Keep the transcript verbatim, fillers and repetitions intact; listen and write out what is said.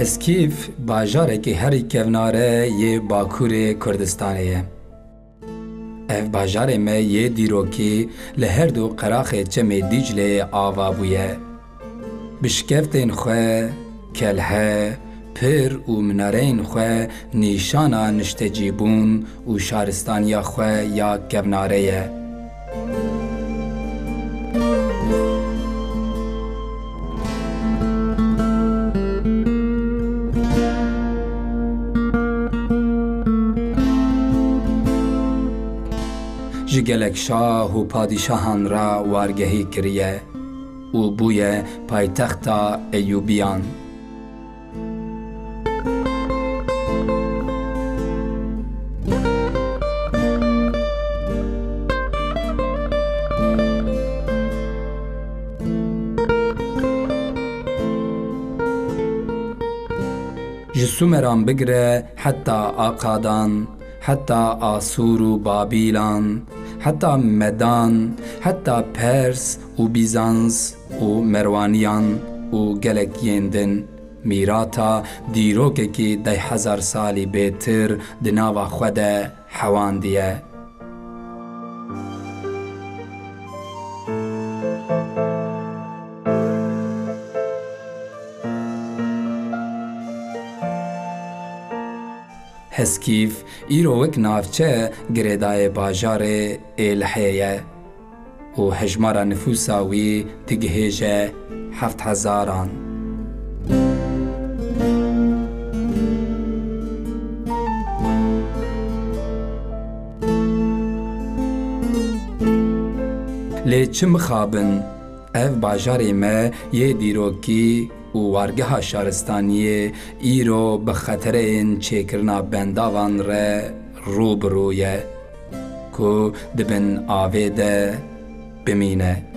Heskîf bajarekî herî kevnare yê Bakurê Kurdistanê ye. Ev bajarê me yê dîrokî li her du qeraxê Çemê Dîcleyê ava bûye. Bi şikeftên xwe, kelhe, pir û minareyên xwe nîşana niştecîbûn û şaristaniya xwe ya kevnare ye. Ji gelek şah û padîşahan re wargehî kiriye û bûye paytexta Eyûbiyan. Ji Sumeran bigire heta Aqadan, heta Asûr û Babîlan, heta Medan, heta Pers û Bîzans û Merwaniyan û gelek yên din. Mîrata dîrokekî deh hezar salî bêtir di nava xwe de hewandiye. Heskîf îro wek navçe girêdayê bajarê Êlihê ye û hejmara nifûsa wî digihêje heft hezaran. Lê çi mixabin, ev bajarê me yê dîrokî û wargeha şaristaniyê îro bi xetereyên çêkirina bendavan re rû bi rû ye, ku di bin avê de bimîne.